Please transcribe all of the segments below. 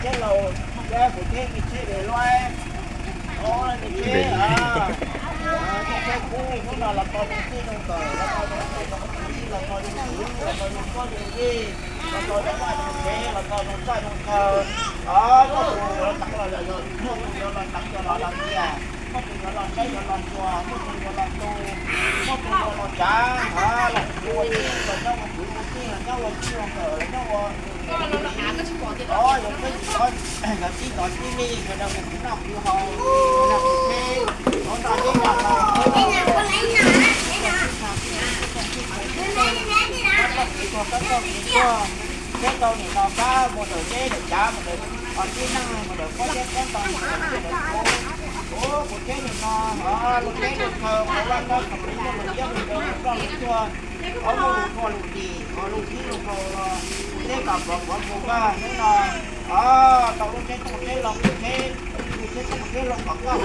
tsheb laus, tsheb kuv tsheb, me tsheb de luab, me tsheb, tsheb kub, hnub no los tau zoo txij zoo nkawm, los tau zoo txij zoo nkawm, los tau zoo kwv, los tau zoo koj zoo yig, los tau zoo vaj zoo tsev, los tau zoo txaj zoo chaw. Muaj tus los teev los yog, muaj tus yuav los teev yuav los los tias, muaj tus yuav los saib yuav los xyuas, muaj tus yuav los tu, muaj tus yuav los tsav, los ua tij los nyob ua kwv ua tij los nyob ua txij ua nkawm los nyob ua, o yog txhua yus, yog tib ntxov tib li, sawv daws mus khwv noj khwv haus, sawv daws mus teb, ua noj teb noj haus, kab tog kab tog kab tog kab tog, teb tau nim no kab mus ntawm teb ntawm cav mus ntawm tib neeg mus ntawm pob zeb pob ntoo mus ntawm teb ntawm kuv, kuv kuv teb nim no, luag teb luag chaw qhov vaj qhov tsev muaj lus iab lus ntawd lus roj lus tsuag, muaj lus nua lus dim, lus txhib lus nkaus los kuv teb kom pov pov mus koj hnub no. Tau lub tsheb tooj tsheb loo kuv tsheb, kuv tsheb tooj tsheb loo kom koj,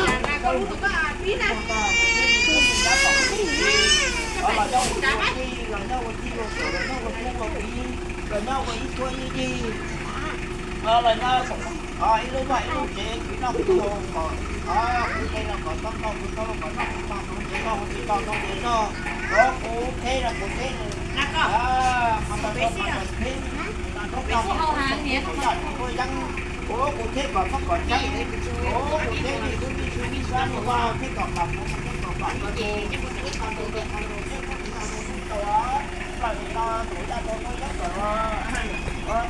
koj lub tsheb, kuv tsheb me nyab kom kuv tsheb, los nyob ua tij los nyob ua txij ua nkawm los nyob ua tub ua kiv los nyob ua ib txhiab ib yig, los nyob ib lub vaj ib lub tsev khwv noj khwv haus kom, kuv teb los kom tau tau kuv tau los kom noj kuv tau kuv tsev tau kuv tsev tau tau tsev tau, kuv tsheb los kuv tsheb, qhov tau tau qhov tau tsheb, tau tau tau tau tau yeeb, kuv tsheb kom txhob kom tseeb, kuv tsheb li kuv tib tsheb tib sab mus vaj tsheb kom pam mus tsheb kom pam mus, tsheb kom tus tus tus tus tsheb kom tus tus tus tau, plaws nim no tus daj rau tau yeeb kom,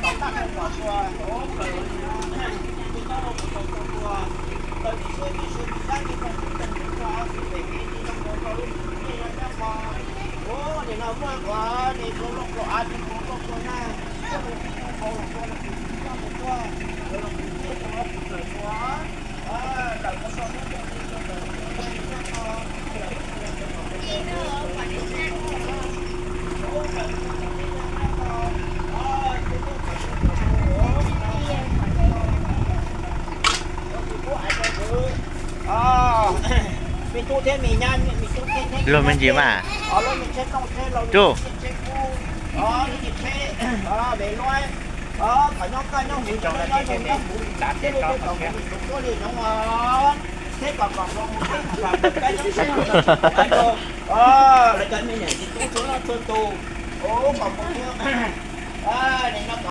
kom tag rau kom tua, kom plaws nim no, tus daj rau kom tau tua, plaws tib sab tib sab tib sab tib sab tib sab tib sab tib sab tib sab tib sab, nim no muaj ua nim no muaj ua nim no loj loj av nim no loj loj nag, muaj lub tib lub hau los tua los tus tib sab mus tua, los tus tib sab mus tua, lawm mus tau hnub rau li rau lawm mus tua li rau tau. Me tub thiab me nyab, me tub thiab me nyab, luag me ntsis mas, luag me tsheb tooj tsheb laus, tsheb kub, tsheb, me luab, qhov nyob kaj nyob huv nyob nyob nyob kuv, tsheb lub tsheb kom kuv mus tsuag tsuag li zoov os, tsheb kom kom mus tsheb kom kom kab nyob sab, lawv cov me niam txiv tub txhua leej txhua tus, kom mus tsuag, nim no